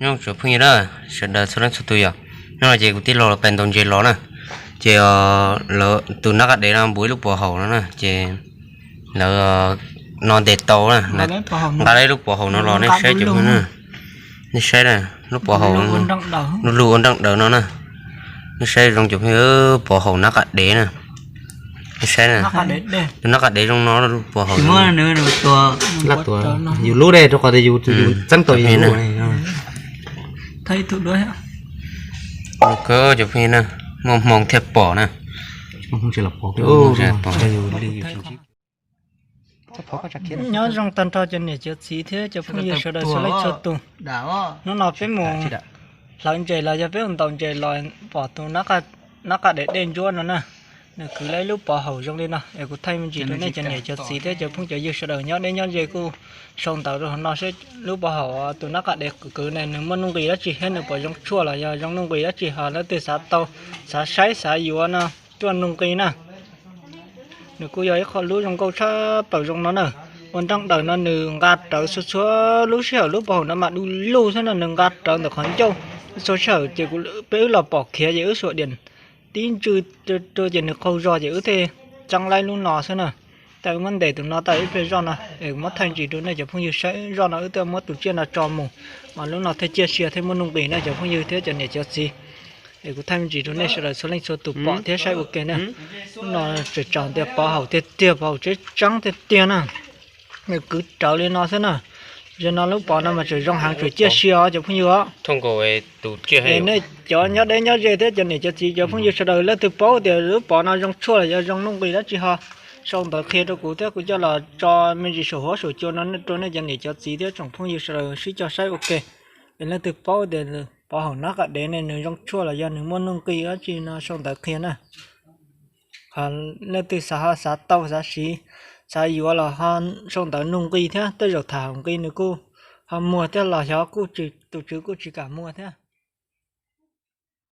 Nyob zoo tsoom phooj ywg na, sawv daws txhua leej txhua tus yom. Nyob no ces kuv tij laug lawv pais ntaus ntses los na, ces tus nab qab dev no npuav ib lub pov haum no na, ces lawv no ntes tau na, nqa lawv ib lub pov haum no los nej saib cov phooj ywg na. Nej saib na, lub pov haum lug lug ua nreej daws no na. Nej saib zoo cov phooj ywg, pov haum nab qab dev na. Nej saib na, tus nab qab dev zoo no lub pov haum. Yus lub de rau qhov tias yus txeeb tau yus lub. Cov phooj ywg na, muaj hmoo thiaj pom na. Nyob zoo tag nrho cov niam cov txiv thiab cov phooj ywg sawv daws txhua leej txhua tus. Hnub no peb mus hlawv ntses los yog peb mus ntaus ntses los pom tus nab qab dev dej ntsuab no na, nws kwv lawv ib lub pov haum zoo li no es kuv thaij me ntsis rau nej cov niam cov txiv thiab cov phooj cov ywg sawv daws nyob deb nyob ze kuj sau ntawv rau hauv no seb lub pov haum tus nab qab dev kwv kwv ne nws muaj nuj nqis dab tsi thiab nws puas zoo tshuaj los yog zoo nuj nqis dab tsi ho leej twg xav tau, xav saib xav yuav no tuaj nuj nqis na. Nws kuj yog ib qho lub zoo nkauj tshaj plaws zoo no na. Ua nreej daws no nws nqa rawv txhua txhua lub sij hawm, lub pov haum no mas du lug xwb no nws nqa rawv ntawm qhov ncauj. Txhua sij hawm ces kuv peb wb los pom khiav ces wb xuas diam tib ntswj rau ces nws qaug zog ces wb thiaj txeeb laib lub no xwb na. Tau wb muab ntes tus no tau ib pliag zoj no es muab thaij ntsis rau nej cov phooj ywg saib. Zoj no wb thiaj muab tus tsiaj no tso mus, mas lub no thiaj ciaj sia thiab muaj nuj nqis na cov phooj ywg thiab cov niam cov txiv. Es kuv thaij me ntsis rau nej sawv daws txhua leej txhua tus pom thiab saib ua ke na. Lub no tseem tsaus ntiag, pov haum tiag tiag, pov haum tseeb tseeb tiag tiag na. Nws kwv rawv li no xwb na. Zaum no lub pov no mas tseem zoo heev, tseem ciaj sia os cov phooj ywg os. Es nej cov nyob deb nyob ze thiab cov niam cov txiv cov phooj ywg sawv daws leej twg paub tias lub pov no zoo tshuaj los yog zoo nuj nqis dab tsi ho sau ntawv qhia rau kuv thiab kuv coj los tso me ntsis saum huab saum cua no rau nej cov niam cov txiv thiab tsoom phooj ywg sawv daws sib cog saib ua ke. Es leej twg paub tias pov haum nab qab dev ne nws zoo tshuaj los yog nws muaj nuj nqis dab tsi no sau ntawv qhia na. Ho leej twg xav ho xav tau xav siv, xav yuav los ho sau ntawv nug nqi thiab, tej zaum tham hauv nqi nws kuj ho muag thiab los xyov kuj tsis, tus tswv kuj tsis kam muag thiab.